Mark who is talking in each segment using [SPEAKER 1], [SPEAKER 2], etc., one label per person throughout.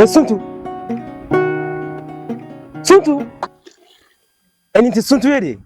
[SPEAKER 1] Suntu, Suntu, nin tɛ Suntu ye de?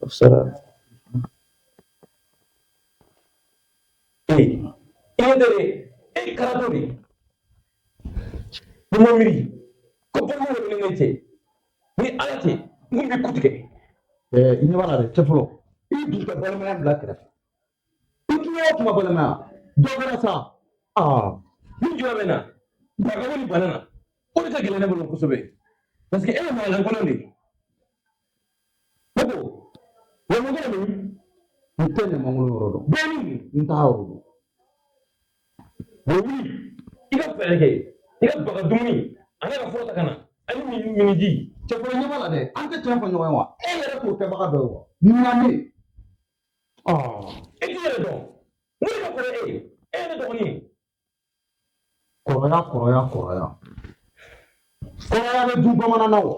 [SPEAKER 2] Sara.
[SPEAKER 1] Ee, i ɲɛ tɛ dɛ, e karatɔ de. Ni ma miiri ko balima de bɛ ne cɛ ni Ala cɛ, n kun b'i ku tigɛ.
[SPEAKER 2] I ɲɛ b'a la dɛ, cɛ fɔlɔ. I dun tɛ balimaya bila kɛrɛfɛ. I tun y'o kuma balimaya. Dɔ kɛra sa. Aa.
[SPEAKER 1] Ni jɔn bɛ na, bagako ni bana na, o de ka gɛlɛn ne bolo kosɛbɛ. Parce que e ye mɔgɔ lankolon de ye. Ne ko, ɲamankolon min?
[SPEAKER 2] N tɛ ɲamankolon yɔrɔ dɔn.
[SPEAKER 1] Bɛɛ ni mun?
[SPEAKER 2] N t'a yɔrɔ dɔn.
[SPEAKER 1] Bon, wuli, i ka fɛɛrɛ kɛ, i ka baga dumuni, a n'a ka fura ta ka na, ani miniji.
[SPEAKER 2] Cɛ fɔlɔ, ɲɛ b'a la dɛ, an tɛ tiɲɛ fɔ ɲɔgɔn ye wa? E yɛrɛ t'o kɛbaga dɔ ye wa? Mun na ne?
[SPEAKER 1] E t'i yɛrɛ dɔn. Ne de ka kɔrɔ e ye. E ye ne dɔgɔnin ye.
[SPEAKER 2] Kɔrɔya, kɔrɔya, kɔrɔya. Kɔrɔya bɛ dun bamanan na wa?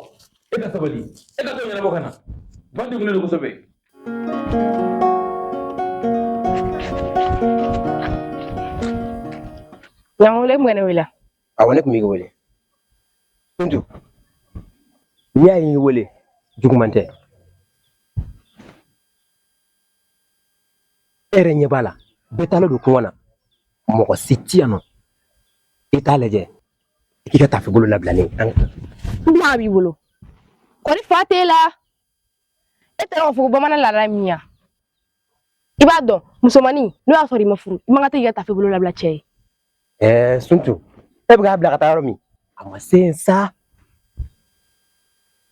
[SPEAKER 1] E ka sabali. E ka t'o ɲɛnabɔ ka na. Ba degunnen don kosɛbɛ.
[SPEAKER 3] Ɲangolo, e mun ne wele?
[SPEAKER 1] Awɔ, ne tun b'i wele. Suntu, n'i y'a ye n y'i wele, juguman tɛ. E yɛrɛ ɲɛ b'a la, bɛɛ taalen don kungo na, mɔgɔ si ti yan nɔ. I t'a lajɛ i k'i ka tafe bolo labila ne ye. An ka taa.
[SPEAKER 3] Kuma b'i bolo. Kɔni fa t'e la. E taara k'a fɔ ko bamanan laada ye min ye. I b'a dɔn musomannin, n'o y'a sɔrɔ i ma furu, i man kan tɛ k'i ka tafe bolo labila cɛ ye.
[SPEAKER 1] Suntu, e bɛ k'a bila ka taa yɔrɔ min, a ma se yen sa.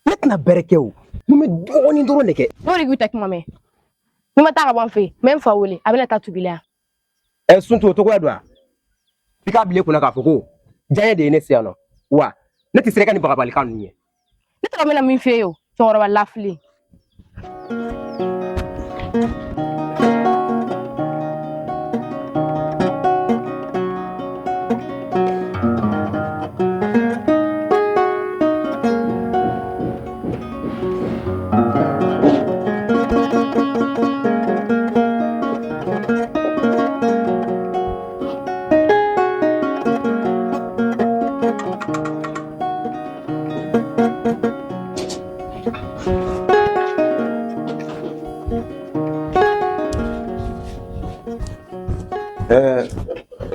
[SPEAKER 1] Ne tɛna bɛrɛ kɛ o. N bɛ dɔɔnin dɔrɔn de kɛ.
[SPEAKER 3] N'o de k'i tɛ kuma mɛn. N'i ma taa ka bɔ an fɛ yen, n bɛ n fa wele, a bɛna taa tugu i la yan.
[SPEAKER 1] Suntu, o togoya don wa? I k'a bila i kunna k'a fɔ ko diyaɲɛ de ye ne se yan nɔ. Wa ne tɛ se ka nin bagabalikan ninnu ye.
[SPEAKER 3] Ne tɔgɔ bɛna min f'e ye o, cɛkɔrɔba lafili.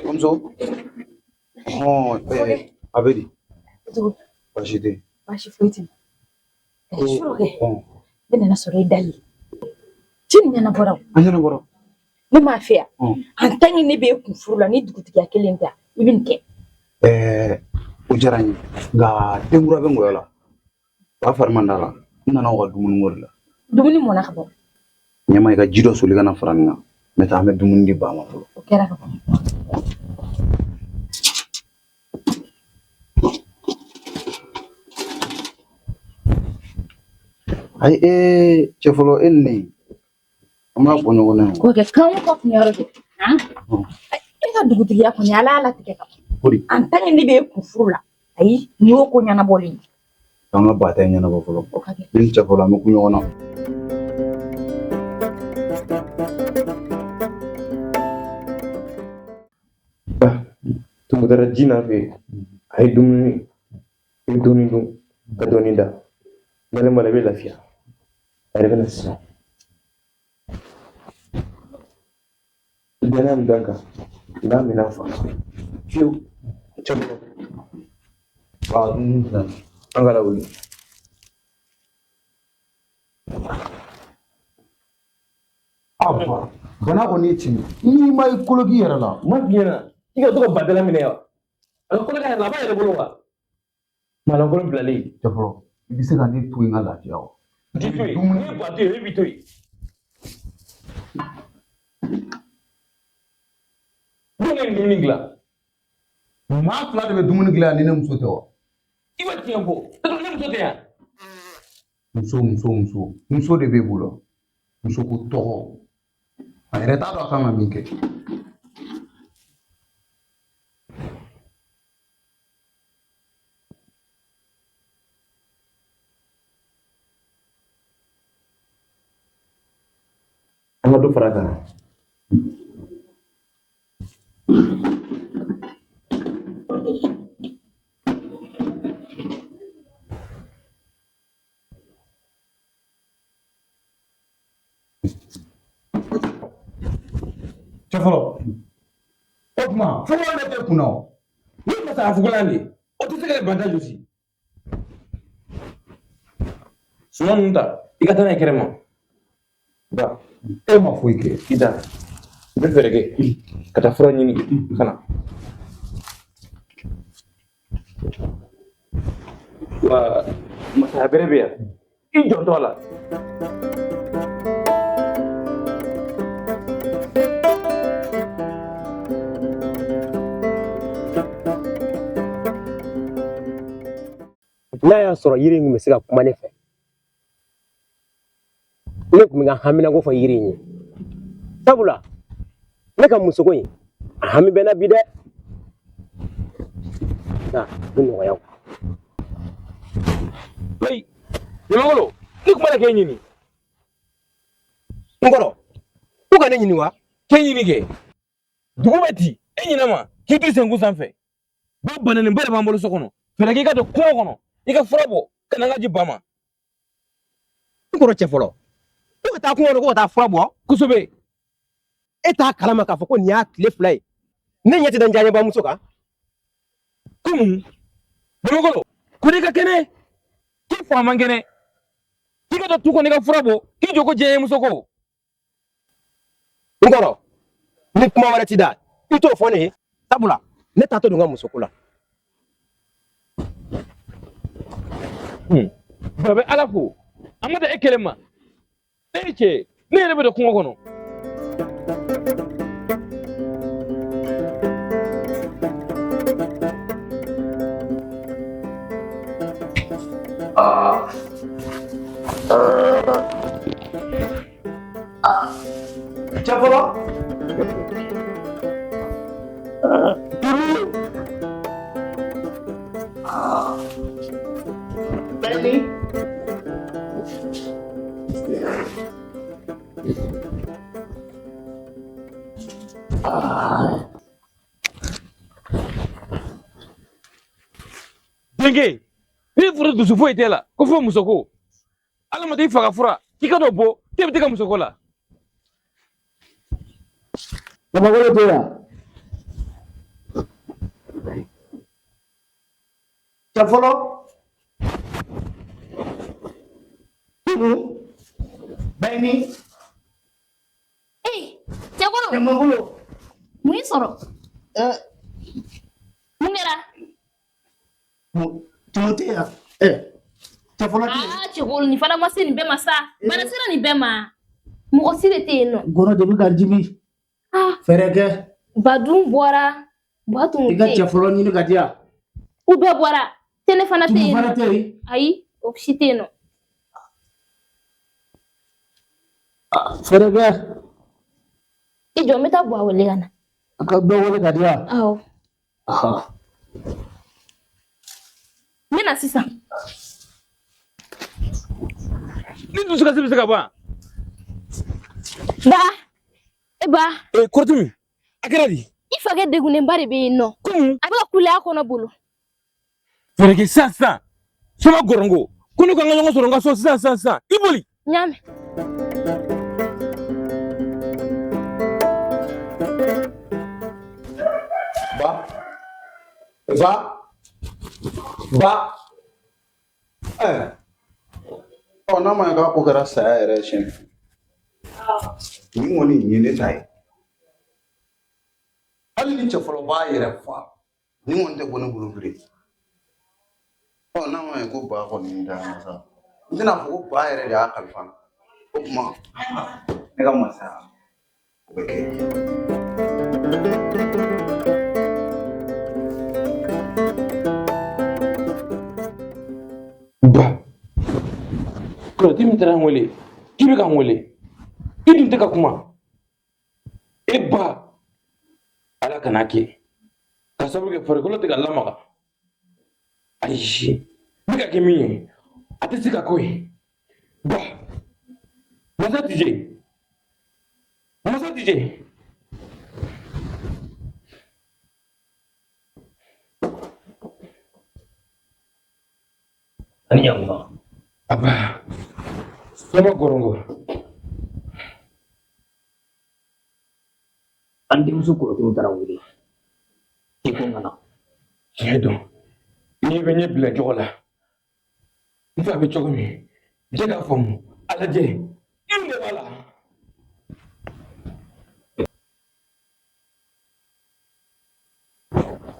[SPEAKER 2] Bamuso, hɔn, a bɛ di? Baasi tɛ yen.
[SPEAKER 4] Baasi foyi tɛ. Sukɛ, ne nana sɔrɔ i dali. Ci nin ɲɛnabɔra o.
[SPEAKER 2] A ɲɛnabɔra.
[SPEAKER 4] Ne m'a fɛ yan. En tant que ne b'e kun furu la ni dugutigiya kelen tɛ, i bɛ nin kɛ.
[SPEAKER 2] O diyara n ye, nka denkura bɛ ngɔyɔ la. Ba fari man d'a la. N nana o ka dumuni ko de la.
[SPEAKER 4] Dumuni mɔna ka bɔ.
[SPEAKER 2] Ɲɛma, i ka ji dɔ soli ka na fara nin kan. N bɛ taa, an bɛ dumuni di ba ma fɔlɔ.
[SPEAKER 4] O kɛra ka ban.
[SPEAKER 2] Ayi, cɛ fɔlɔ, e ni ne, an b'a bɔ ɲɔgɔn na yan.
[SPEAKER 4] K'o kɛ kan o ka kun yɔrɔ kɛ. E ka dugutigiya kɔni, Ala y'a latigɛ ka ban.
[SPEAKER 2] O de.
[SPEAKER 4] En tant que ne b'e kun furu la, ayi, nin y'o ko ɲɛnabɔlen ye.
[SPEAKER 2] An ka ba ta in ɲɛnabɔ fɔlɔ.
[SPEAKER 4] O ka kɛ.
[SPEAKER 2] Ne ni cɛ fɔlɔ, an bɛ kun ɲɔgɔn na.
[SPEAKER 5] Tun taara ji nɔfɛ, a ye dumuni, i bɛ dumuni dun ka dɔɔnin da. Dalen b'a la, i bɛ lafiya. A yɛrɛ bɛ na sisan. Danaya min b'an kan, n b'a minɛ a fa fiyewu. Cɛ, an ka lawuli.
[SPEAKER 2] Aba, bana kɔni ye tiɲɛ ye. N'i ma i kolo k'i yɛrɛ la.
[SPEAKER 1] N m'a f'i ɲɛna i ka to ka badala minɛ wa? A ka kolo k'a yɛrɛ la, a b'a yɛrɛ bolo wa? Malankolon bilalen.
[SPEAKER 2] Cɛ fɔlɔ, I bɛ se ka ne to yen n ka lafiya wa?
[SPEAKER 1] N t'i to yen. N'i ba to yen, e b'i to yen. Jɔn de ye dumuni dilan?
[SPEAKER 2] Maa fila de bɛ dumuni dilan ni ne muso tɛ wa?
[SPEAKER 1] I bɛ tiɲɛ fɔ. Ne muso tɛ yan.
[SPEAKER 2] Muso muso muso muso de b'e bolo. Muso ko tɔgɔ. A yɛrɛ t'a dɔn a kan ka min kɛ.
[SPEAKER 5] An ka dɔ fara a kan.
[SPEAKER 2] Cɛ fɔlɔ, o tuma fugulan bɛ t'e kunna o.
[SPEAKER 1] Ni masaya fugulan de ye, o tɛ se ka banta jɔsi. Suman ninnu ta, i ka taa n'a ye kɛnɛma. Ba,
[SPEAKER 2] e ma foyi kɛ.
[SPEAKER 1] I da, i bɛ fɛɛrɛ kɛ ka taa fura ɲini ka na. Wa masaya bere bɛ yan, i jɔntɔ a la.
[SPEAKER 6] N'a y'a sɔrɔ yiri in tun bɛ se ka kuma ne fɛ, ne tun bɛ n ka haminanko fɔ yiri in ye, sabula ne ka musoko in a hami bɛ n na bi dɛ. Nka a bɛ nɔgɔya o.
[SPEAKER 1] Ayi, Ɲamakolo, ne tun b'a la k'e ɲini.
[SPEAKER 6] N kɔrɔ, ko ka ne ɲini wa?
[SPEAKER 1] K'e ɲini kɛ. Dugu bɛ ci, e ɲinɛ ma k'i to senkun sanfɛ. Ba bananenba de b'an bolo so kɔnɔ. Fɛɛrɛ k'i ka don kungo kɔnɔ, i ka fura bɔ ka na n ka ji ba ma.
[SPEAKER 6] N kɔrɔ cɛ fɔlɔ, ko ka taa kungo kɔnɔ ko ka taa fura bɔ?
[SPEAKER 1] Kosɛbɛ.
[SPEAKER 6] E t'a kalama k'a fɔ ko nin y'a tile fila ye ne ɲɛ tɛ da n diyaɲɛbamuso kan?
[SPEAKER 1] Ko mun? Ɲamakolo, ko n'i ka kɛnɛ, k'i fa man kɛnɛ, k'i ka don tu kɔnɔ i ka fura bɔ, k'i jɔ ko diyaɲɛmuso ko.
[SPEAKER 6] N kɔrɔ, ni kuma wɛrɛ t'i da, i t'o fɔ ne ye, sabula ne taatɔ don n ka musoko la.
[SPEAKER 1] Ba bɛ Ala fo, a ma da e kelen ma. Ne ye cɛ ye, ne yɛrɛ bɛ don kungo kɔnɔ.
[SPEAKER 2] Cɛ fɔlɔ. Turu. Bɛnni.
[SPEAKER 1] Denkɛ, ne fura dusu foyi t'e la ko fo musoko. Ala ma t'i faga fura k'i ka dɔ bɔ k'e bɛ t'i ka musoko la.
[SPEAKER 2] Ɲamakolo tɛ yan. Cɛ fɔlɔ. Turu. Bɛnni.
[SPEAKER 4] Ee, Cɛkɔrɔ.
[SPEAKER 2] Ɲamakolo.
[SPEAKER 4] Mun y'i sɔrɔ? Mun kɛra?
[SPEAKER 2] Tumu tɛ yan. Cɛ fɔlɔ tɛ yen.
[SPEAKER 4] Aa, Cɛkɔrɔ, nin fana ma se nin bɛɛ ma sa. Bana sera nin bɛɛ ma. Mɔgɔ si de tɛ yen nɔ.
[SPEAKER 7] Gɔnɔ de bɛ ka n dimi. Fɛɛrɛ kɛ.
[SPEAKER 4] Badun bɔra. Ba tun
[SPEAKER 7] I ka
[SPEAKER 4] tɛ
[SPEAKER 7] cɛ
[SPEAKER 4] yen.
[SPEAKER 7] fɔlɔ ɲini ka di yan.
[SPEAKER 4] U bɛɛ bɔra. Tɛnɛ fana tɛ
[SPEAKER 7] Tumu
[SPEAKER 4] yen
[SPEAKER 7] fana
[SPEAKER 4] nɔ.
[SPEAKER 7] tɛ yen.
[SPEAKER 4] Ayi, o si tɛ yen nɔ.
[SPEAKER 7] Fɛɛrɛ kɛ.
[SPEAKER 4] I jɔ, n bɛ taa Buwa wele ka na.
[SPEAKER 7] A ka dɔ wele ka di yan.
[SPEAKER 4] Awɔ. N bɛ na sisan.
[SPEAKER 1] Ni dusukasi bɛ se ka ban.
[SPEAKER 4] Ba, e ba.
[SPEAKER 1] Ee, Kɔrɔtumi, a kɛra di?
[SPEAKER 3] I fakɛ degunnenba de bɛ yen nɔ.
[SPEAKER 1] Ko mun?
[SPEAKER 3] A bɛ ka kule a kɔnɔ bolo.
[SPEAKER 1] Fɛɛrɛ kɛ sisan sisan. Soma gɔrɔngo, ko ne ko an ka ɲɔgɔn sɔrɔ n ka so sisan sisan sisan. I boli.
[SPEAKER 3] N y'a mɛn.
[SPEAKER 2] Ba. Ba. Ba. Ɔ, n'a ma ɲɛ k'a ko kɛra saya yɛrɛ ye siɲɛ. Nin kɔni nin ye ne ta ye. Hali ni cɛ fɔlɔ b'a yɛrɛ fa, nin kɔni tɛ bɔ ne bolo bilen. Ɔ,
[SPEAKER 5] Ɔ, n'a ma ɲɛ ko ba kɔni da na sa, n tɛna fɔ ko ba yɛrɛ de y'a kalifa n na. O tuma ne ka masaya o bɛ kɛ.
[SPEAKER 1] Ba, Kɔrɔti min taara n wele k'i bɛ ka n wele, i dun tɛ ka kuma. E ba, Ala kana kɛ ka sababu kɛ farikolo tɛ ka lamaga. Ayi, n bɛ ka kɛ min ye, a tɛ se ka k'o ye. Ba, masa tije, masa tije.
[SPEAKER 6] Ani ɲankuma.
[SPEAKER 1] Aba, soma gorongo.
[SPEAKER 6] An denmuso kɔrɔtɛw taara wele k'i ko n ka na.
[SPEAKER 1] Tiɲɛ don, n'i bɛ ɲɛ bila cogo la, n fa bɛ cogo min, jɛ k'a faamu, a lajɛ, i de b'a la.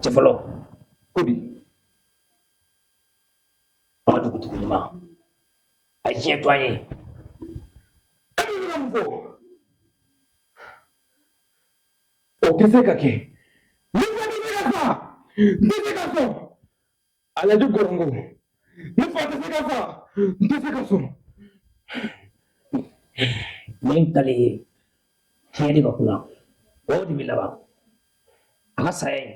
[SPEAKER 6] Cɛ fɔlɔ.
[SPEAKER 1] Ko di?
[SPEAKER 6] An ka dugutigi ɲuman, a ye diɲɛ to an ye.
[SPEAKER 1] E bɛ ka mun fɔ? O tɛ se ka kɛ. Ne fa tɛ se ka sa, n tɛ se ka sɔn. Alhaji Gorongo, ne fa tɛ se ka sa, n tɛ se ka sɔn.
[SPEAKER 6] Min talen ye tiɲɛ de ka kunna, o de bɛ laban. A ka saya in,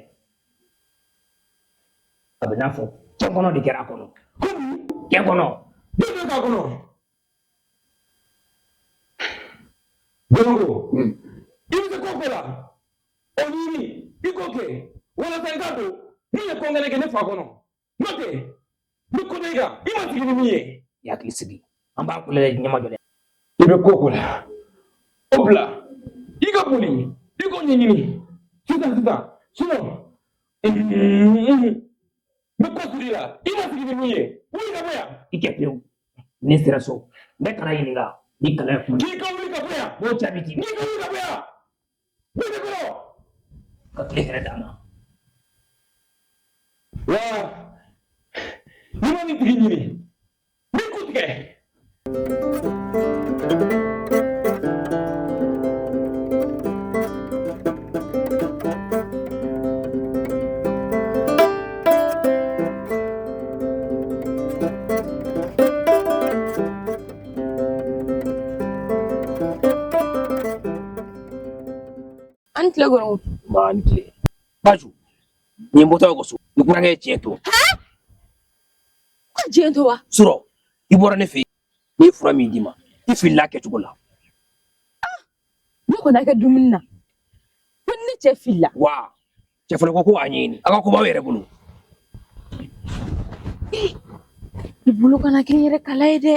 [SPEAKER 6] a bɛ n'a fɔ cɛn kɔnɔ de kɛra a kɔnɔ. Cɛn kɔnɔ.
[SPEAKER 1] Den bɛ k'a kɔnɔ. Gorongo, i bɛ se ko o ko la, o ɲini i k'o kɛ walasa i k'a dɔn min ye kɔnkɛnɛ kɛ ne fa kɔnɔ. N'o tɛ, n bɛ ko da i kan, i ma sigi ni min ye.
[SPEAKER 6] I hakili sigi, an b'a ko lajɛ ɲɛmajɔ.
[SPEAKER 1] I bɛ ko o ko la, o bila, i ka boli, i k'o ɲɛɲini sisan sisan, sinon n bɛ ko siri i la, i ma sigi ni min ye. Wuli ka bɔ yan.
[SPEAKER 6] I kɛ pewu, ne sera so, n bɛ kala ɲininka ni kala ye kuma.
[SPEAKER 1] K'i ka wuli ka bɔ yan.
[SPEAKER 6] N b'o jaabi d'i ma.
[SPEAKER 1] K'i ka wuli ka bɔ yan. Bɔ ne kɔrɔ.
[SPEAKER 6] Ka tile hɛrɛ d'a ma.
[SPEAKER 1] Wa n'i ma nin tigi ɲini, n b'i kun tigɛ.
[SPEAKER 3] An tile Gorongo.
[SPEAKER 6] Ba ni tile. Baju, nin ye n bɔtɔ ye ka so, ni kurankɛ ye tiɲɛ to.
[SPEAKER 3] Ka diɲɛ to wa?
[SPEAKER 6] Surɔ, i bɔra ne fɛ yen, ne ye fura min d'i ma, i filila a kɛcogo la.
[SPEAKER 3] Ne kɔni kɛ dumuni na. Ko ne cɛ filila.
[SPEAKER 6] Wa, cɛ fɔlɔ ko a ɲɛɲini, a ka ko b'aw yɛrɛ bolo.
[SPEAKER 3] I bolo kana kɛ n yɛrɛ kala ye dɛ.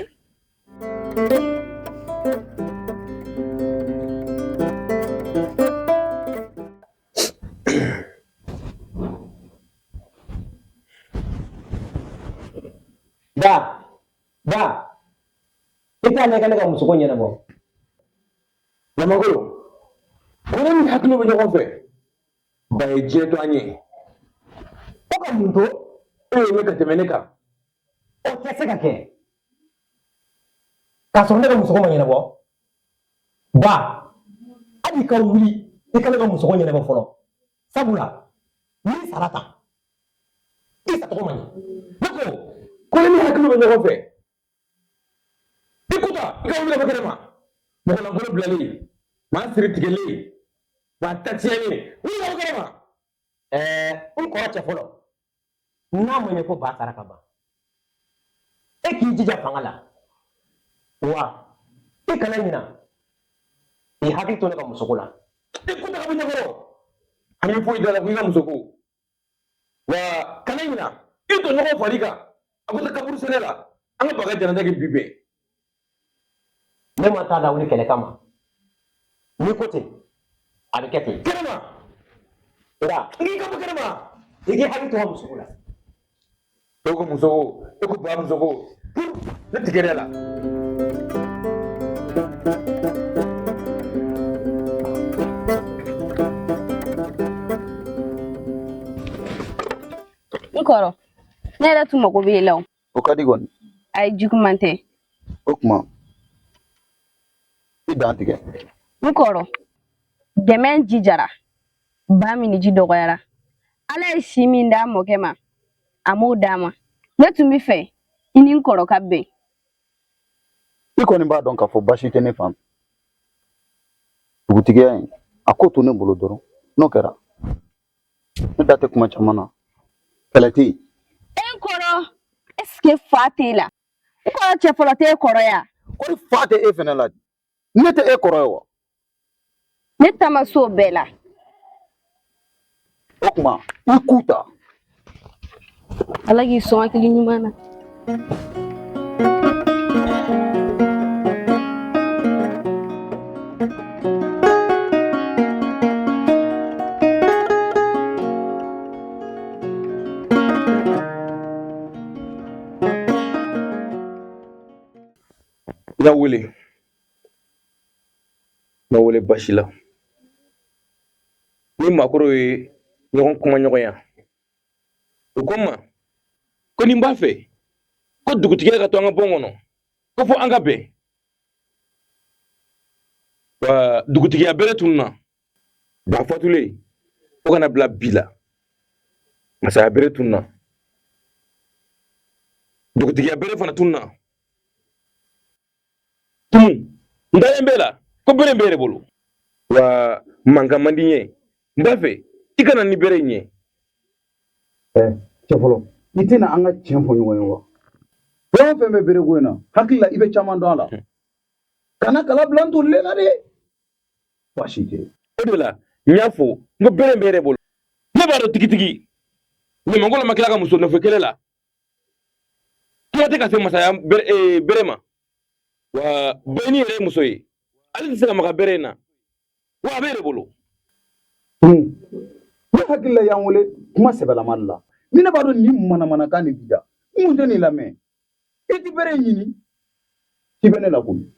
[SPEAKER 6] Ba, ba, i t'a lajɛ ka ne ka musoko ɲɛnabɔ.
[SPEAKER 1] Ɲamakolo, ko ne ni hakili bɛ ɲɔgɔn fɛ, ba ye diɲɛ to an ye.
[SPEAKER 6] O ka mun to?
[SPEAKER 1] E ye ne ka tɛmɛ ne kan.
[SPEAKER 6] O tɛ se ka kɛ. K'a sɔrɔ ne ka musoko ma ɲɛnabɔ. Ba, hali i ka wuli i ka ne ka musoko ɲɛnabɔ fɔlɔ. Sabula, n'i sara tan, i sacogo man ɲi.
[SPEAKER 1] Ne ko ne ni hakili bɛ ɲɔgɔn fɛ. I ko ta, i ka wuli ka bɔ kɛnɛ ma. Mɔgɔ lankolon bilalen, maa siri tigɛlen, maa ta tiɲɛnen, wuli ka bɔ kɛnɛ ma.
[SPEAKER 6] N kɔrɔ cɛ fɔlɔ, n'a ma ɲɛ ko ba sara ka ban, e k'i jija fanga la. Wa i kana ɲina i hakili to ne ka musoko la.
[SPEAKER 1] I ko ta ka bɔ ɲɛkɔrɔ. Hami foyi t'a la ko i ka musoko. Wa kana ɲina i tɔɲɔgɔn far'i kan. A ko taa kaburu sɛnɛ la, an ka baga jɛnajɛ kɛ bi bɛɛ.
[SPEAKER 6] Ne ma taa lawuli kɛlɛ kama. N'i ko ten, a bɛ kɛ ten.
[SPEAKER 1] Kɛnɛ ma.
[SPEAKER 6] Nka
[SPEAKER 1] n k'i ka bɔ kɛnɛ ma.
[SPEAKER 6] I k'i hakili to n ka musoko la.
[SPEAKER 1] E ko musoko, e ko ba musoko, ne tigɛrɛ la.
[SPEAKER 3] N kɔrɔ,
[SPEAKER 8] Ne yɛrɛ tun mago b'e la o.
[SPEAKER 2] O ka di kɔni.
[SPEAKER 8] Ayi, juguman tɛ.
[SPEAKER 2] O tuma i dan tigɛ.
[SPEAKER 8] N kɔrɔ, dɛmɛ jijara, ba minniji dɔgɔyara. Ala ye si min d'a mɔkɛ ma, a m'o d'a ma. Ne tun bɛ fɛ i ni n kɔrɔ ka bɛn.
[SPEAKER 2] I kɔni b'a dɔn k'a fɔ baasi tɛ ne fan fɛ. Dugutigiya in, a ko to ne bolo dɔrɔn. N'o kɛra, ne da tɛ kuma caman na. Kɛlɛ tɛ yen.
[SPEAKER 8] E n kɔrɔ, est-ce que fa t'e la? N kɔrɔ cɛ fɔlɔ t'e kɔrɔ ya?
[SPEAKER 2] Kɔri fa tɛ e fɛnɛ la? Ne tɛ e kɔrɔ ye wa?
[SPEAKER 8] Ne ta ma s'o bɛɛ la.
[SPEAKER 2] O tuma i k'u ta.
[SPEAKER 3] Ala k'i sɔn hakili ɲuman na.
[SPEAKER 5] I ka wele ma wele basi la. Ni maakɔrɔw ye ɲɔgɔn kuma ɲɔgɔnya, u ko n ma ko ni n b'a fɛ ko dugutigiya ka to an ka bon kɔnɔ, ko fo an ka bɛn. Wa dugutigiya bere tununna, ba fatulen fo ka na bila bi la, masaya bere tununna, dugutigiya bere fana tununna. Tumu, n dalen b'e la ko bere in b'e de bolo. Wa mankan man di n ye, n b'a fɛ i ka na ni bere in ye.
[SPEAKER 2] Cɛ fɔlɔ, i tɛna an ka tiɲɛ fɔ ɲɔgɔn ye wa? Fɛn o fɛn bɛ bere ko in na, hakili la i bɛ caman dɔn a la. Kana kala bila n tolilen na dɛ. Baasi tɛ.
[SPEAKER 1] O de la n y'a fɔ n ko bere in b'e de bolo. Ne b'a dɔn tigitigi, ɲamankolon ma tila ka muso nɔfɛ kɛlɛ la. Kuma tɛ ka se masaya bere ma. Wa Bayini yɛrɛ ye muso ye, ale tɛ se ka maga bere in na, wa a b'e de bolo.
[SPEAKER 2] Ne hakili la y'an wele kuma sɛbɛlama de la. Ni ne b'a dɔn nin manamanakan de b'i da, n kun tɛ nin lamɛn. I ti bere in ɲini, k'i bɛ ne la koyi.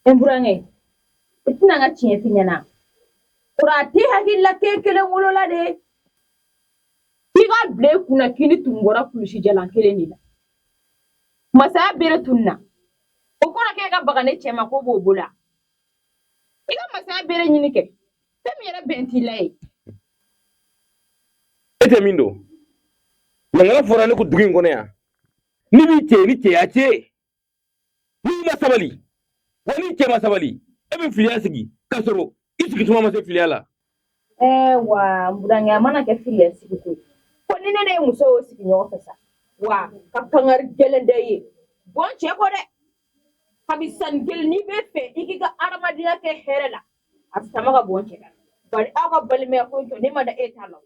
[SPEAKER 4] N burankɛ, i tɛna n ka tiɲɛ f'i ɲɛna. Kɔrɔ a tɛ hakili la k'e kelen wolola de. K'i ka bila i kunna k'i ni tun bɔra kulusi jalan kelen de la. Masaya bere tununna. O kɔrɔ k'e ka baga ne cɛ ma k'o b'o bolo. I ka masaya bere ɲini kɛ. Fɛn min yɛrɛ bɛn t'i la ye.
[SPEAKER 1] E tɛ min dɔn. Mankala fɔra ne ko dugu in kɔnɔ yan. N'i b'i cɛ ni cɛya cɛ. N'i ma sabali, wa n'i cɛ ma sabali, e bɛ filiya sigi k'a sɔrɔ i sigi tuma ma se filiya la.
[SPEAKER 4] Wa n burankɛ, a mana kɛ filiya sigi koyi. Ko ni ne ne ye muso y'o sigi ɲɔgɔn fɛ sa. Wa ka kangari gɛlɛn da i ye. Bɔn cɛ kɔ dɛ. Kabi san kelen n'i bɛ fɛ i k'i ka adamadenya kɛ hɛrɛ la, a sama ka bɔn cɛ la. Bari aw ka balimaya ko in tɔ, ne ma da e ta la.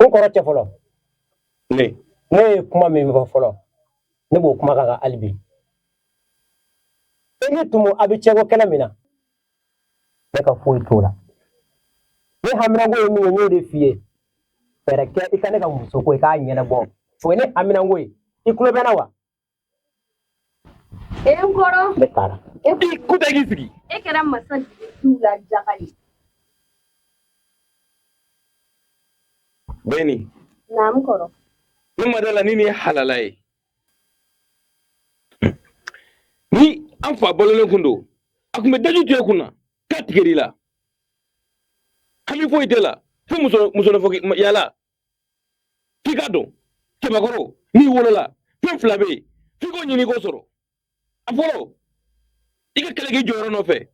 [SPEAKER 6] N kɔrɔ cɛ fɔlɔ.
[SPEAKER 1] Ne.
[SPEAKER 6] Ne ye kuma min fɔ fɔlɔ, ne b'o kuma kan hali bi. I ni Tumu a bɛ cɛko kɛlɛ min na, ne ka foyi t'o la. Ne haminanko ye min ye, n y'o de f'i ye. Fɛɛrɛ kɛ i ka ne ka muso ko i k'a ɲɛnabɔ. O ye ne haminanko ye. I tulo bɛ n na wa?
[SPEAKER 8] E n kɔrɔ.
[SPEAKER 6] Ne taara.
[SPEAKER 1] I ko tɛ k'i sigi.
[SPEAKER 8] E kɛra masa dugu la jaga ye.
[SPEAKER 1] Bayini.
[SPEAKER 8] Naamu kɔrɔ.
[SPEAKER 1] Ne ma da la ni nin ye halala ye. Ni an fa balolen kun don, a kun bɛ daji to e kunna k'a tigɛr'i la. Hami foyi t'e la fo muso muso nɔfɛ yala. F'i k'a dɔn cɛbakɔrɔ n'i wolola fɛn fila bɛ yen f'i k'o ɲini k'o sɔrɔ. A fɔlɔ, i ka kɛlɛ k'i jɔyɔrɔ nɔfɛ.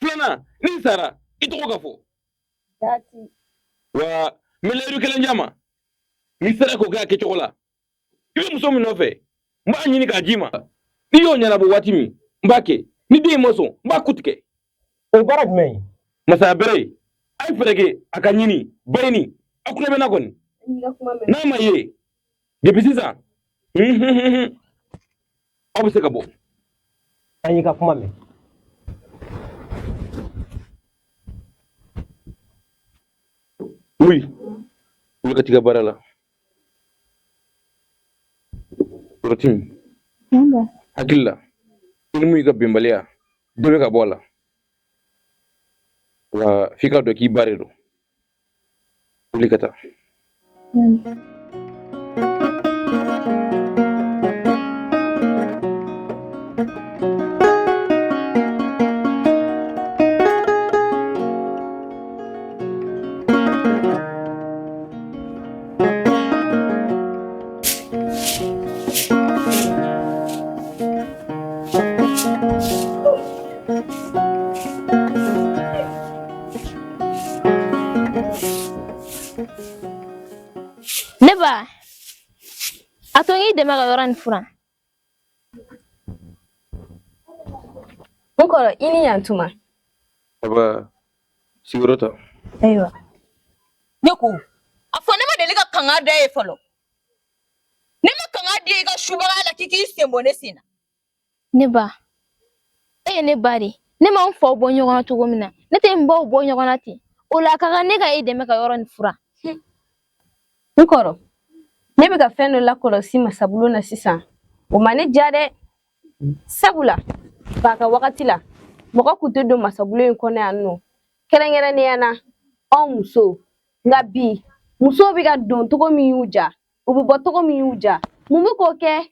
[SPEAKER 1] Filanan, n'i sara i tɔgɔ ka fɔ.
[SPEAKER 8] Jaati.
[SPEAKER 1] Wa n bɛ layidu kelen d'a ma, n'i sera k'o kɛ a kɛcogo la, i bɛ muso min nɔfɛ, n b'a ɲini k'a d'i ma. N'i y'o ɲɛnabɔ waati min, n b'a kɛ. Ni den in ma sɔn, n b'a ku tigɛ.
[SPEAKER 6] O baara jumɛn ye?
[SPEAKER 1] Masaya bere, a ye fɛɛrɛ kɛ a ka ɲini, Bayini, aw tulo bɛ n na kɔni. N'a ma ye, depuis sisan, aw bɛ se ka bɔ.
[SPEAKER 6] An y'i ka kuma mɛn.
[SPEAKER 1] Oui, wuli ka t'i ka baara la. Dɔrɔtimi, hakili la, i ni mun y'i ka bɛnbaliya, Dɔ bɛ ka bɔ a la. Wa f'i k'a dɔn k'i ba de don. Wuli ka taa.
[SPEAKER 4] Ne ba, a to n k'i dɛmɛ ka yɔrɔ nin furan.
[SPEAKER 8] N kɔrɔ, i ni yantuma.
[SPEAKER 1] Aba, sigiyɔrɔ ta.
[SPEAKER 8] Ayiwa.
[SPEAKER 4] Ne ko, a fɔ ne ma deli ka kangari da ye fɔlɔ. Ne ma kangari da i ka subaga la k'i k'i sen bɔ ne sen na.
[SPEAKER 9] Ne ba, e ye ne ba de ne ma n faw bɔ ɲɔgɔn na cogo min na ne tɛ n baw bɔ ɲɔgɔn na ten o la a ka kan ne ka e dɛmɛ ka yɔrɔ nin furan.
[SPEAKER 8] N kɔrɔ, ne bɛ ka fɛn dɔ lakɔlɔsi masabulon na sisan o ma ne diya dɛ sabula ba ka wagati la mɔgɔ kun tɛ don masabulon in kɔnɔ yan nɔ kɛrɛnkɛrɛnnenya na anw musow nka bi musow bɛ ka don cogo min y'u ja u bɛ bɔ cogo min y'u ja mun bɛ k'o kɛ.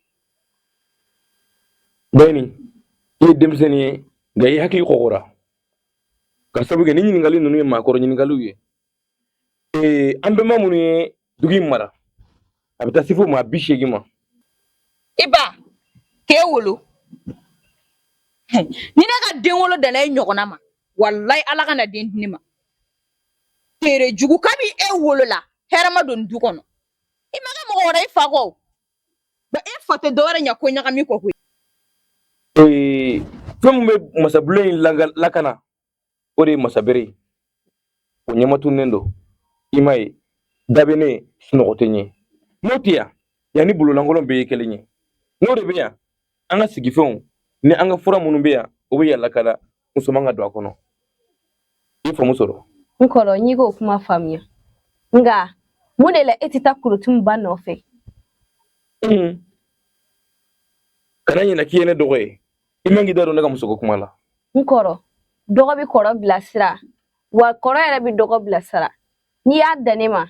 [SPEAKER 1] Bayini, i ye denmisɛnnin ye nka i hakili kɔgɔra ka sabu kɛ ni ɲininkali ninnu ye maakɔrɔ ɲininkaliw ye. Ee, an bɛnba minnu ye dugu in mara a bɛ taa se fo maa 80 ma.
[SPEAKER 4] I ba k'e wolo ni ne ka den wolo danna e ɲɔgɔnna ma walayi ala kana den di ne ma tere jugu kabi e wolola hɛrɛ ma don du kɔnɔ i ma kɛ mɔgɔ wɛrɛ i fa kɔ o ba e fa tɛ dɔwɛrɛ ɲɛ ko ɲagami kɔ koyi.
[SPEAKER 1] Ee, fɛn min bɛ masabulon in lakana o de ye masabere ye o ɲɛmatunnen don i m'a ye da bɛ ne ye sunɔgɔ tɛ n ye n'o tɛ yan yan ni bololankolon bɛɛ ye kelen ye n'o de bɛ yan an ka sigifɛnw ni an ka fura minnu bɛ yan o bɛ yan lakana muso man ka don a kɔnɔ i ye faamu sɔrɔ.
[SPEAKER 8] N kɔrɔ n y'i k'o kuma faamuya nka mun de la e tɛ taa Korotumu ba nɔfɛ.
[SPEAKER 1] Kana ɲinɛ k'i ye ne dɔgɔ ye i man k'i da don ne ka musoko kuma la.
[SPEAKER 8] N kɔrɔ dɔgɔ bɛ kɔrɔ bilasira wa kɔrɔ yɛrɛ bɛ dɔgɔ bilasira n'i y'a dan ne ma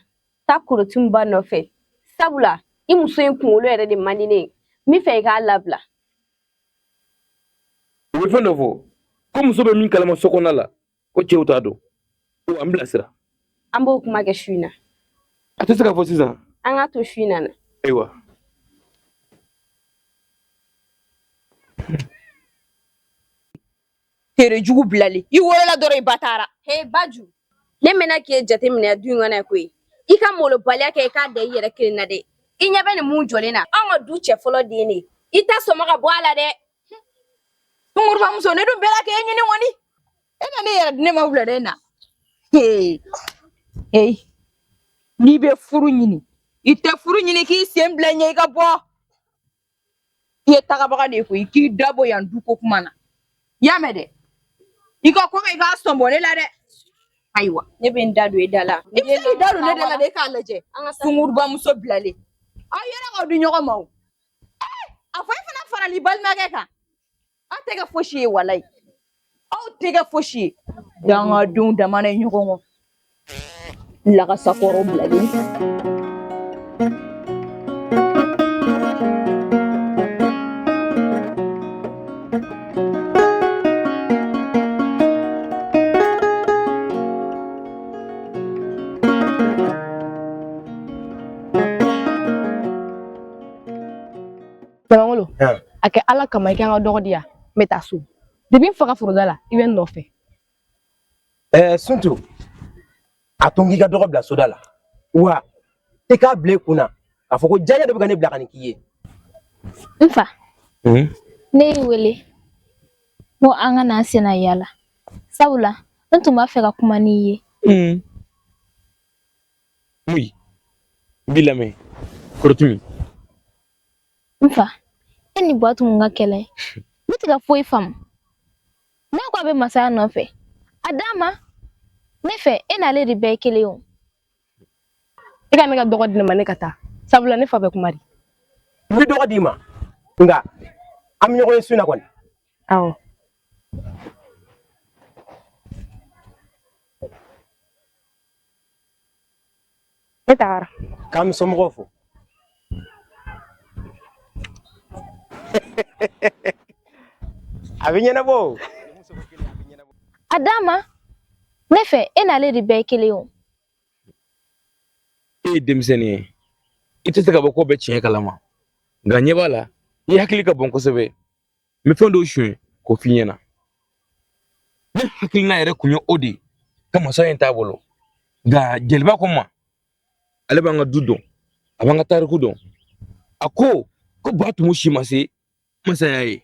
[SPEAKER 8] taa Korotumu ba nɔfɛ sabula i muso in kunkolo yɛrɛ de man di ne ye n bɛ fɛ i k'a labila.
[SPEAKER 1] U bɛ fɛn dɔ fɔ ko muso bɛ min kalama so kɔnɔna la ko cɛw t'a dɔn o an bilasira.
[SPEAKER 8] An b'o kuma kɛ su in na.
[SPEAKER 1] A tɛ se ka fɔ sisan.
[SPEAKER 8] An k'a to su in na na.
[SPEAKER 1] Ayiwa.
[SPEAKER 4] Tere jugu bilalen i wolola dɔrɔn i ba taara.
[SPEAKER 8] He Baju ne mɛnna k'e jateminɛ du in kɔnɔ yan koyi i ka molobaliya kɛ i k'a da i yɛrɛ kelen na dɛ i ɲɛ bɛ nin mun jɔlen na anw ka du cɛ fɔlɔ den de i ta sɔmɔ ka bɔ a la dɛ.
[SPEAKER 4] Sungurubamuso ne dun bɛɛ k'e ɲini kɔni e ka ne yɛrɛ di ne ma wulada in na. Hey n'i bɛ furu ɲini i tɛ furu ɲini k'i sen bila ɲɛ i ka bɔ i ye tagabaga de ye koyi k'i da bɔ yan du ko kuma na i y'a mɛn dɛ i ka ko kɛ i k'a sɔn bɔ ne la dɛ ayiwa
[SPEAKER 8] ne bɛ n da don i da la.
[SPEAKER 4] I bɛ se k'i da don ne da la dɛ e k'a lajɛ sungurubamuso bilalen aw yɛrɛ k'aw di ɲɔgɔn ma o a fɔ e fana farali balimakɛ kan aw tɛ kɛ fosi ye walayi aw tɛ kɛ fosi ye dangadenw dama na ɲɔgɔn kɔ lagasakɔrɔ bilalen.
[SPEAKER 3] Jamangolo a kɛ ala kama i ka n ka dɔgɔ di yan n bɛ taa so depi n fa ka foroda la i bɛ n nɔfɛ.
[SPEAKER 6] Suntu a to n k'i ka dɔgɔ bila soda la wa i k'a bila i kun na k'a fɔ ko diyaɲɛ dɔ bɛ ka ne bila ka nin k'i ye.
[SPEAKER 9] N fa ne y'i wele ko an ka n'an senna yaala sabula n tun b'a fɛ ka kuma n'i ye.
[SPEAKER 1] Muyi n b'i lamɛn Korotimi.
[SPEAKER 9] N fa e ni Batumu ka kɛlɛ ne tɛ ka foyi faamu n'a ko a bɛ masaya nɔfɛ a d'a ma ne fɛ e n'ale de bɛɛ ye kelen ye o.
[SPEAKER 3] E ka ne ka dɔgɔ di ne ma ne ka taa sabula ne fa bɛ kuma de.
[SPEAKER 6] N bɛ dɔgɔ d'i ma nka an bɛ ɲɔgɔn ye su in na kɔni.
[SPEAKER 3] Awɔ. Ne tagara.
[SPEAKER 6] K'an bɛ somɔgɔw fo. A bɛ ɲɛnabɔ o.
[SPEAKER 9] A d'a ma. Ne fɛ e n'ale de bɛɛ ye kelen ye o.
[SPEAKER 1] E ye denmisɛnnin ye, i tɛ se ka bɔ ko bɛɛ tiɲɛ kalama, nka ɲɛ b'a la i hakili ka bon kosɛbɛ. N bɛ fɛn dɔw suɲɛ k'o f'i ɲɛna. Ne hakilina yɛrɛ kun ye o de ye ka masa in t'a bolo, nka jeliba ko n ma ale b'an ka du dɔn, a b'an ka tariku dɔn. A ko ko Batumu si ma se masaya ye,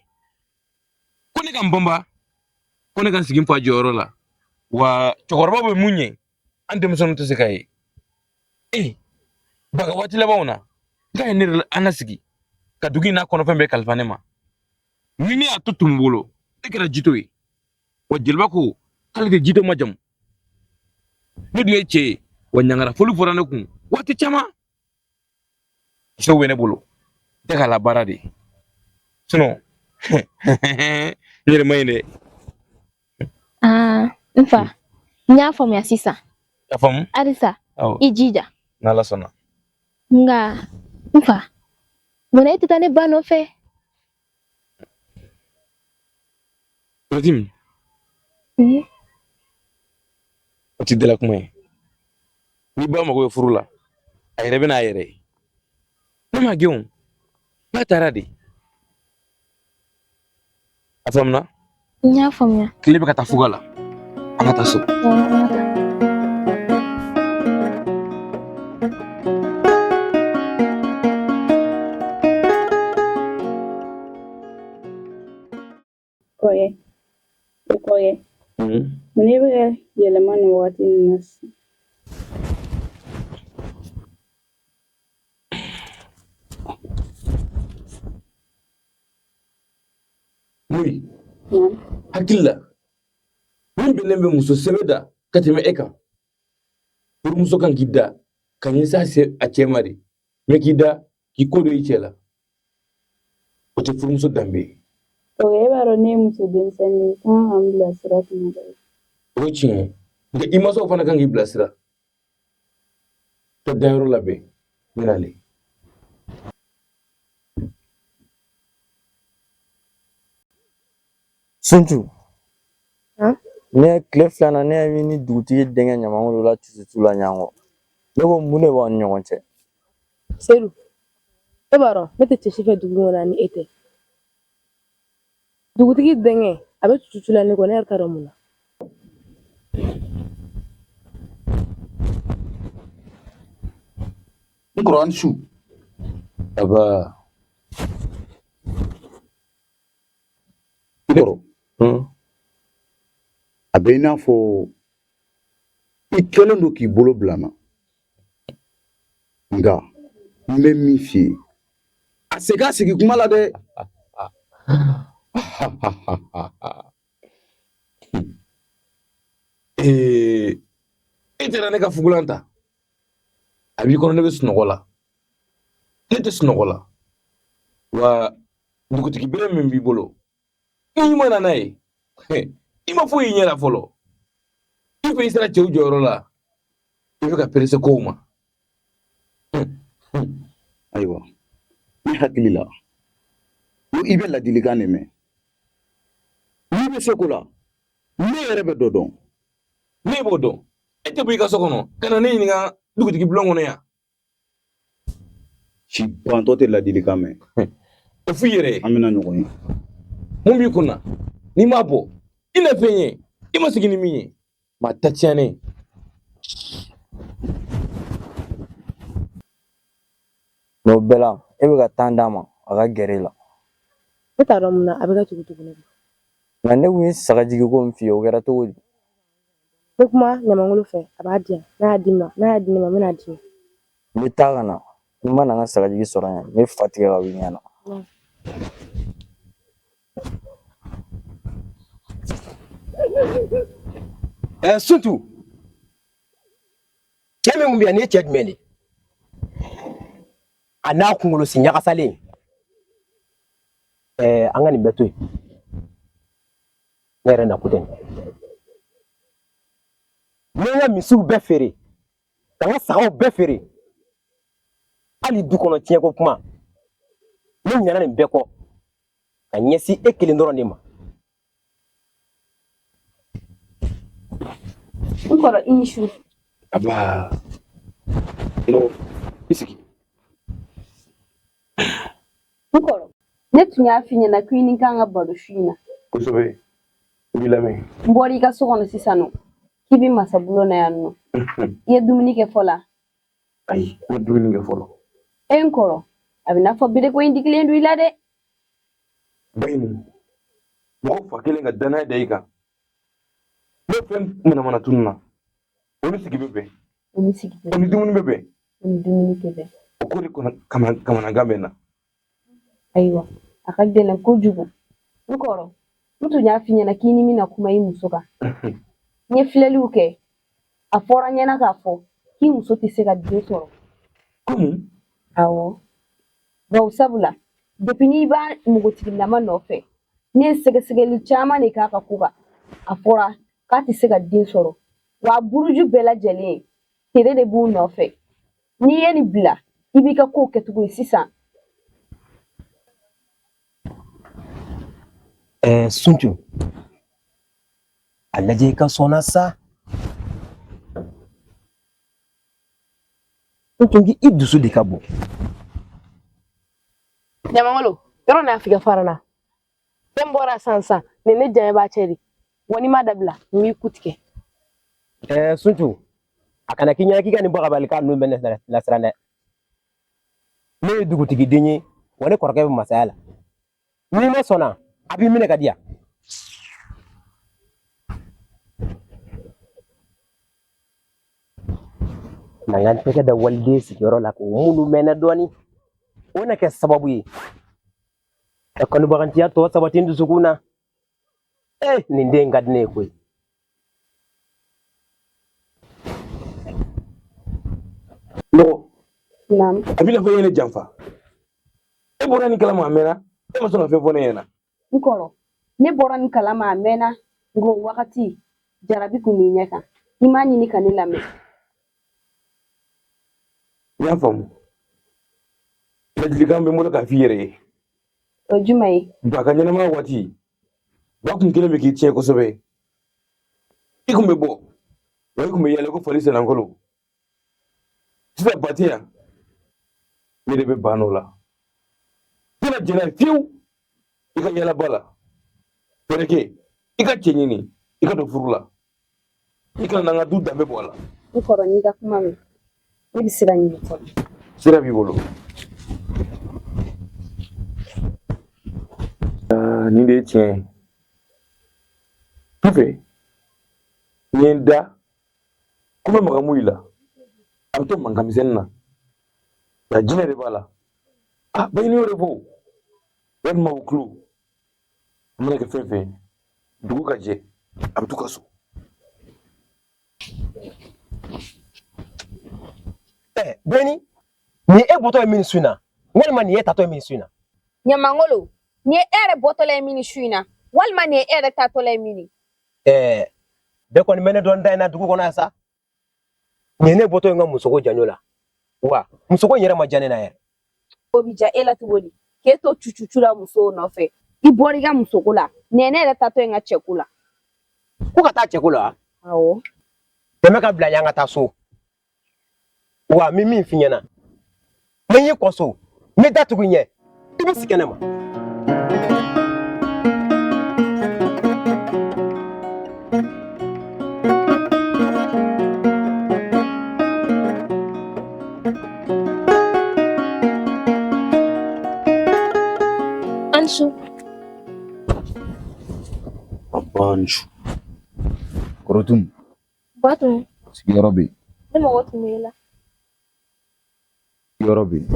[SPEAKER 1] ko ne ka n banba, ko ne ka n sigi n fa jɔyɔrɔ la, wa cɛkɔrɔba bɛ mun ɲɛ an denmisɛnninw tɛ se k'a ye. Ee, baga waati labanw na k'a ye ne yɛrɛ an lasigi ka dugu in n'a kɔnɔfɛn bɛɛ kalifa ne ma. Ni ne y'a to Tumu bolo, ne kɛra jito ye. Wa jeliba ko k'ale tɛ jito majamu. Ne dun ye cɛ ye, wa ɲangara foli fɔra ne kun waati caman. Kisɛw bɛ ne bolo, n tɛ k'a labaara de, sinon n yɛrɛ man ɲi dɛ.
[SPEAKER 9] Aa n fa, n y'a faamuya sisan.
[SPEAKER 1] A faamu?
[SPEAKER 9] Halisa
[SPEAKER 1] Awɔ.
[SPEAKER 9] i jija.
[SPEAKER 1] N'Ala sɔnna.
[SPEAKER 9] Nka n fa, munna e tɛ taa ne ba nɔfɛ?
[SPEAKER 1] Fatim, o ti dala kuma ye. N'i ba mago bɛ furu la, a yɛrɛ bɛ n'a yɛrɛ ye. Ne ma gɛn o, n'a taara de. A faamuna?
[SPEAKER 9] N y'a faamuya.
[SPEAKER 1] Tile bɛ ka taa fuga la, an ka taa so.
[SPEAKER 9] Awɔ, an ka taa.
[SPEAKER 10] Kɔkɛ, e kɔkɛ, mun ne bɛ ka yɛlɛma nin wagati nin na sisan?
[SPEAKER 1] Moyi, hakili la min bɛnnen bɛ muso sɛbɛ da ka tɛmɛ e kan. Furumuso kan k'i da ka ɲɛsin a cɛ ma de, mɛ k'i da k'i ko don i cɛ la, o tɛ furumuso danbe ye.
[SPEAKER 10] Kɔkɛ, e b'a dɔn ne ye muso denmisɛnnin ye, i kan ka n bilasira tuma bɛɛ.
[SPEAKER 1] O ye tiɲɛ ye, nka i mansaw fana kan k'i bilasira. Ka dayɔrɔ labɛn, n bɛ nalen.
[SPEAKER 11] Suntu, ne tile filanan ne ye ni dugutigi denkɛ ɲamangolo la tututu la ɲɔgɔn kɔ. Ne ko mun de b'aw ni ɲɔgɔn cɛ?
[SPEAKER 3] Sedu, e b'a dɔn ne tɛ cɛ si fɛ dugu kɔnɔ ni e tɛ. Dugutigi denkɛ a bɛ tututu la ne kɔ, ne yɛrɛ t'a dɔn mun na.
[SPEAKER 2] N kɔrɔ, a ni su.
[SPEAKER 1] Aba.
[SPEAKER 2] N kɔrɔ, a bɛ i n'a fɔ i kɛlen don k'i bolo bila n na, nka n bɛ min f'i ye, a segin a sigi kuma la dɛ.
[SPEAKER 1] Ee, e taara ne ka fugulan ta, a b'i kɔnɔ ne bɛ sunɔgɔ la. Ne tɛ sunɔgɔ la. Wa dugutigi bere min b'i bolo, n'i ma na n'a ye, i ma foyi ɲɛ la fɔlɔ. I fɛ i sera cɛw jɔyɔrɔ la, i bɛ ka perese kow ma.
[SPEAKER 2] Ayiwa, ne hakili la ko i bɛ ladilikan de mɛn. N'i bɛ se ko la, ne yɛrɛ bɛ dɔ dɔn.
[SPEAKER 1] Ne b'o dɔn. E tɛ bɔ i ka so kɔnɔ ka na ne ɲininka dugutigi bulon kɔnɔ yan.
[SPEAKER 2] Si bantɔ tɛ ladilikan mɛn.
[SPEAKER 1] O f'i yɛrɛ ye.
[SPEAKER 2] An bɛna ɲɔgɔn ye.
[SPEAKER 1] Mun b'i kun na n'i m'a bɔ, i na fɛn ye i ma sigi ni min ye. Maa ta tiɲɛnen.
[SPEAKER 11] Mɛ o bɛɛ la, e bɛ ka temps d'a ma a ka gɛrɛ e la.
[SPEAKER 3] Ne t'a dɔn mun na a bɛ ka tugu tugu ne kɔ.
[SPEAKER 11] Nka ne kun ye sagajigi ko min f'i ye, o kɛra cogo di?
[SPEAKER 3] N bɛ kuma ɲamangolo fɛ, a b'a di yan. N'a y'a di n ma, n'a y'a di ne ma, n bɛna d'i ma.
[SPEAKER 11] N bɛ taa ka na, n ma na n ka sagajigi sɔrɔ yan, n bɛ fa tigɛ ka wuli ɲɛ na.
[SPEAKER 6] Ɛ Suntu, cɛ min kun bɛ yan, nin ye cɛ jumɛn de ye? A n'a kunkolo si ɲagasalen. Ɛɛ, an ka nin bɛɛ to yen, ne yɛrɛ nakun tɛ nin. N ye n ka misiw bɛɛ feere, ka n ka sagaw bɛɛ feere. Hali du kɔnɔ tiɲɛko kuma, ne ɲinɛna nin bɛɛ kɔ ka ɲɛsin e kelen dɔrɔn de ma.
[SPEAKER 8] N kɔrɔ, i ni su.
[SPEAKER 1] Aba, nɔgɔ, i sigi.
[SPEAKER 8] N kɔrɔ, ne tun y'a f'i ɲɛna ko i ni n kan ka baro su in na.
[SPEAKER 1] Kosɛbɛ, n b'i lamɛn.
[SPEAKER 8] N bɔra i ka so kɔnɔ sisan nɔ k'i bɛ masabulon na yan nɔ. I ye dumuni kɛ fɔlɔ?
[SPEAKER 1] Ayi, n ma dumuni kɛ fɔlɔ.
[SPEAKER 8] E n kɔrɔ, a bɛ n'a fɔ bereko in digilen don i la dɛ.
[SPEAKER 1] Bayini, mɔgɔ fa kelen ka danaya da i kan, n'o fɛn manamana tununna, o ni sigi bɛ bɛn.
[SPEAKER 8] O ni sigi bɛ
[SPEAKER 1] O ni dumuni bɛ bɛn.
[SPEAKER 8] O ni dumuni tɛ bɛn.
[SPEAKER 1] O ko de kɔnɔ kamanagan bɛ n na.
[SPEAKER 8] Ayiwa, a ka gɛlɛn kojugu. N kɔrɔ, n tun y'a f'i ɲɛna k'i ni n bɛna kuma i muso kan. N ye filɛliw kɛ, a fɔra n ɲɛna k'a fɔ k'i muso tɛ se ka den sɔrɔ.
[SPEAKER 1] Komi?
[SPEAKER 8] Awɔ, bawo sabula depuis n'i b'a npogotigilama nɔfɛ, ne ye sɛgɛsɛgɛli caman de k'a ka ko kan. A fɔra k'a tɛ se ka den sɔrɔ, wa a buruju bɛɛ lajɛlen tere de b'u nɔfɛ. N'i ye nin bila, i b'i ka kow kɛcogo ye sisan.
[SPEAKER 6] Ɛɛ Suntu, a lajɛ i ka sɔn na sa. N tun i dusu de ka bon.
[SPEAKER 3] Ɲamangolo, yɔrɔ n'a f'i ka fara na. Fɛn bɔra sisan sisan, nin ne diya b'a cɛ de. Wa n'i m'a dabila, n b'i ku tigɛ.
[SPEAKER 6] Ɛɛ Suntu, a kana k'i ɲɛna k'i ka nin bagabalikan ninnu bɛ ne lasiran dɛ. Ne ye dugutigi den ye, wa ne kɔrɔkɛ bɛ masaya la. N'i ma sɔnna, a b'i minɛ ka di yan. Na n ka n tɛgɛ da waliden sigiyɔrɔ la k'o minnu mɛnɛ dɔɔnin, o na kɛ sababu ye ka kanubagantiya tɔ sabati n dusukun na. Ee, nin den ka di ne ye koyi.
[SPEAKER 1] Nɔgɔ.
[SPEAKER 8] Naamu.
[SPEAKER 1] A b'i n'a fɔ e ye ne janfa. E bɔra nin kalama a mɛnna, e ma sɔn ka fɛn fɔ ne ɲɛna.
[SPEAKER 8] N kɔrɔ, ne bɔra nin kalama a mɛnna, nka o wagati jarabi tun b'i ɲɛ kan. I m'a ɲini ka ne lamɛn.
[SPEAKER 1] N y'a faamu. Ladilikan bɛ n bolo k'a f'i yɛrɛ ye.
[SPEAKER 8] O ye jumɛn ye?
[SPEAKER 1] Ba ka ɲɛnamaya waati, ba kun kelen bɛ k'i tiɲɛ kosɛbɛ. I kun bɛ bɔ, wa i kun bɛ yɛlɛ ko fali sennankolo. Sisan ba tɛ yan, ne de bɛ ba nɔ la. N tɛna jɛn n'a ye fiyewu i ka yala ba la. Fɛɛrɛ kɛ i ka cɛ ɲini, i ka don furu la. I kana n'an ka du danbe bɔ a la.
[SPEAKER 8] N kɔrɔ, n'i ka kuma mɛn, ne bɛ sira ɲini fɔlɔ.
[SPEAKER 1] Sira b'i bolo. Nin de ye tiɲɛ ye. Sufɛ, n ye n da ko n bɛ maga mun la, a bɛ to mankan misɛnnin na, nka jinɛ de b'a la. Ah, Bayini y'o de fɔ, walima o tulo a mana kɛ fɛn fɛn ye, dugu ka jɛ, a bɛ t'u ka so.
[SPEAKER 6] Ɛ Bayini, nin ye e bɔtɔ ye min su in na, walima nin ye e taatɔ ye min su in na?
[SPEAKER 8] Ɲamangolo, nin ye e yɛrɛ bɔtɔla ye min su in na, walima nin ye e yɛrɛ taatɔla ye min?
[SPEAKER 6] Ɛɛ bɛɛ kɔni bɛ ne dɔn da in na dugu kɔnɔ yan sa. Nin ye ne bɔtɔ ye n ka musoko janjo la, wa musoko in yɛrɛ ma diya ne na yɛrɛ.
[SPEAKER 8] O bɛ diya e la cogo di k'e to cucucu la musow nɔfɛ? I bɔra i ka musoko la, nin ye ne yɛrɛ taatɔ ye n ka cɛko la.
[SPEAKER 6] Ko ka taa cɛko la?
[SPEAKER 8] Awɔ.
[SPEAKER 6] Dɛmɛ ka bila yan ka taa so. Wa n bɛ min f'i ɲɛna, ni n y'i kɔ so, n bɛ da tugu i ɲɛ, i bɛ si kɛnɛ ma.
[SPEAKER 9] Ansu.
[SPEAKER 2] Ansu. Kɔrɔtun.
[SPEAKER 9] Batum.
[SPEAKER 2] Sigiyɔrɔ bɛ yen.
[SPEAKER 9] Ne mago tun bɛ e la.
[SPEAKER 2] Yɔrɔ bɛ yen.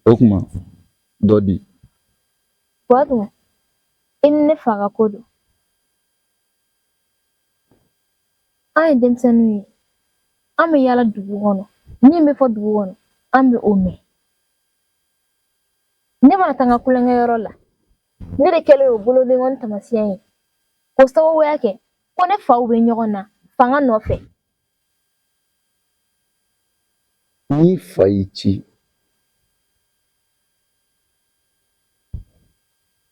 [SPEAKER 2] O tuma dɔ di.
[SPEAKER 9] Batum, i ni ne fa ka ko don. An ye denmisɛnninw ye. An bɛ yaala dugu kɔnɔ. Min bɛ fɔ dugu kɔnɔ, an bɛ o mɛn. Ne mana taa n ka tulonkɛyɔrɔ la, ne de kɛlen o bolodenkɔni taamasiyɛn ye, k'o sababuya kɛ ko Ko ne faw bɛ ɲɔgɔn na fanga nɔfɛ.
[SPEAKER 2] N'i fa y'i ci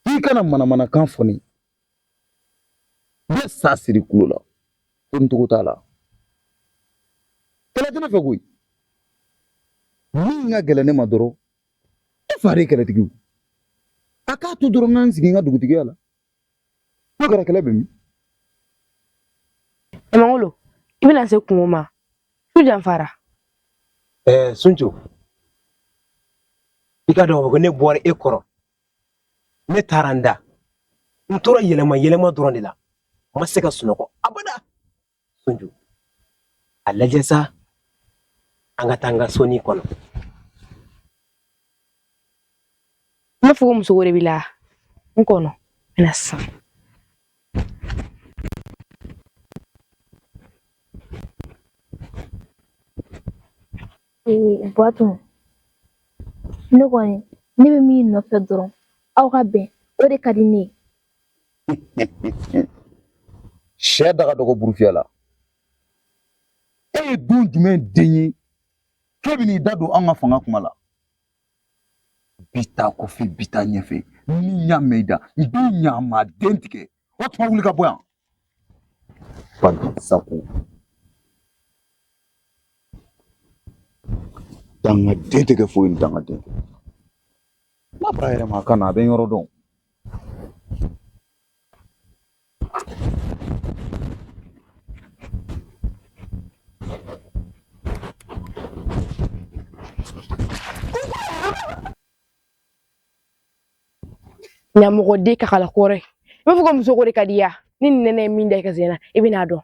[SPEAKER 2] k'i kana manamanakan fɔ ne n bɛ sa siri kulo la ko n togo t'a la kɛlɛ tɛ ne fɛ koyi min ka gɛlɛn ne ma dɔrɔn e fa de ye kɛlɛtigi ye a k'a to dɔrɔn n ka n sigi n ka dugutigiya la n'o kɛra kɛlɛ bɛ min.
[SPEAKER 3] Ɲamangolo i bɛna se kungo ma su janfara.
[SPEAKER 6] Ɛɛ Suncu i k'a dɔn ko ne bɔra e kɔrɔ ne taara n da n tora yɛlɛma yɛlɛma dɔrɔn de la n ma se ka sunɔgɔ abada Sunju a lajɛ sa an ka taa n ka sonin kɔnɔ.
[SPEAKER 3] N b'a fɔ ko musoko de b'i la n kɔnɔ n bɛna sisan.
[SPEAKER 9] Ee Buwatu ne kɔni ne bɛ min nɔfɛ dɔrɔn aw ka bɛn o de ka di ne ye.
[SPEAKER 2] Sɛ da ka dɔgɔ burufiyɛ la e ye du jumɛn den ye k'e bɛn'i da don an ka fanga kuma la bi taa kɔfɛ bi taa ɲɛfɛ ni n y'a mɛn i da n b'i ɲama den tigɛ o tuma wuli ka bɔ yan bantan sako dangaden tɛ kɛ foyi ni dangaden tɛ n'a bɔra a yɛrɛ ma a ka na a bɛ n yɔrɔ dɔn.
[SPEAKER 3] Ɲamɔgɔden kakala kɔrɔ i b'a fɔ ko musoko de ka di ya ni nɛnɛ ye min da i ka sen na i bɛn'a dɔn.